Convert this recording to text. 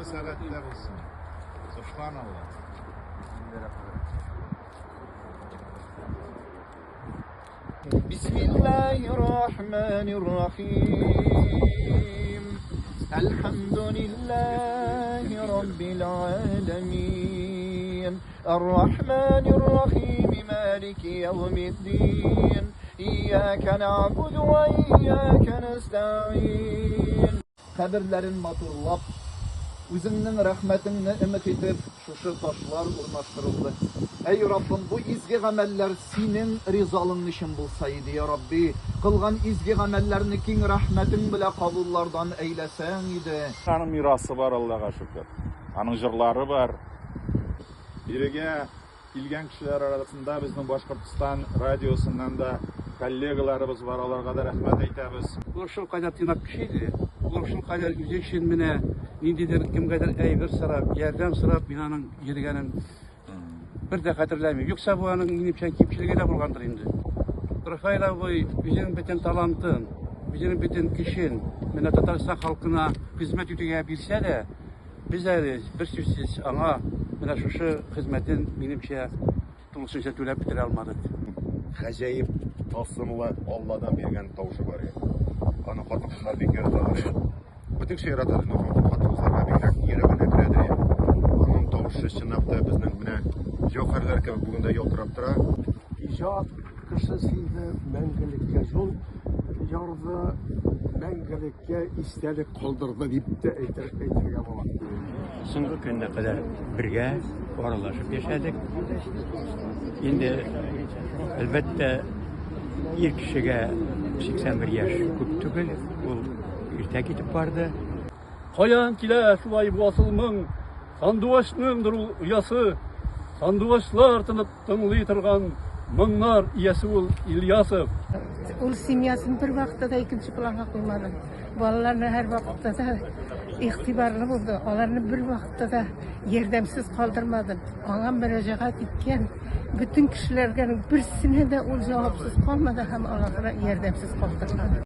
Хәерле сәгатьтә булсын. Субханалла. Бисмиллаһир-рахманир-рахим. Әлхәмдүлиллаһи раббил аламин. Ар-рахманир-рахим. Малики яумиддин. Ияка нәгъбуду ва ияка нәстәгыйн. Каберләрен матурлап, Үзеңнең рәхмәтеңне өмет итеп, шушы ташлар урнаштырылды. Әй, Раббым, бу изге гамәлләр Синең ризалың өчен булса иде, йа Рабби, кылган изге гамәлләрне киң рәхмәтең белә кабуллардан әйләсәң иде. Аның мирасы бар, Аллага шөкер. Аның җырлары бар. Бирегә Килгән кешеләр арасында безнең Башкортстан радиосыннан да коллегаларыбыз бар, аларга да рәхмәт әйтәбез. Ул шулкадәр тыйнак кеше иде. Ул шулкадәр үзе өчен менә ниндидер кемгәдер әйбер сорап, ярдәм сорап, мин аның йөргәнен бер дә хәтерләмим. Юкса бу аның минемчә кимчелеге дә булгандыр инде. Рафаэль абый үзенең бөтен талантын, үзенең бөтен көчен менә Татарстан халкына хезмәт итүгә бирсә дә, Без әле, берсүзсез, аңа менә шушы хезмәтен, минемчә, тулысынча түләп бетерә алмадык. Гаҗәеп тылсымлы Алладан биргән тавышы бар иде. Аны хатын-кызлар бик яраталар иде. Бөтен кеше яратадыр, но хатын-кызларга бигрәк йөрәгенә керәдер иде. Аның тавышы чынлап та безнең менә җәүһәрләр кебек бүген дә ялтырап тора. Иҗат кешесе иде, мәңгелеккә юл ярды, мәңгелек Кә истәлек калдырды дип тә әйтер, әйтергә була. Соңгы көненә кадәр бергә аралашып яшәдек. Инде, әлбәттә, ир кешегә 81 яшь күп түгел, ул иртә китеп барды. Каян килә шулай бу асыл моң? Сандугачныңдыр ул оясы. Сандугачлар тынып Тыңлый торган моңнар иясе ул Ильясов. Ул семьясын бер вакытта да икенче планга куймады. Балаларына һәрвакытта да игътибарлы булды. Аларны бер вакытта да ярдәмсез калдырмады. Аңа мөрәҗәгать иткән бөтен кешеләргә берсенә дә ул җавапсыз калмады һәм аларны ярдәмсез калдырмады.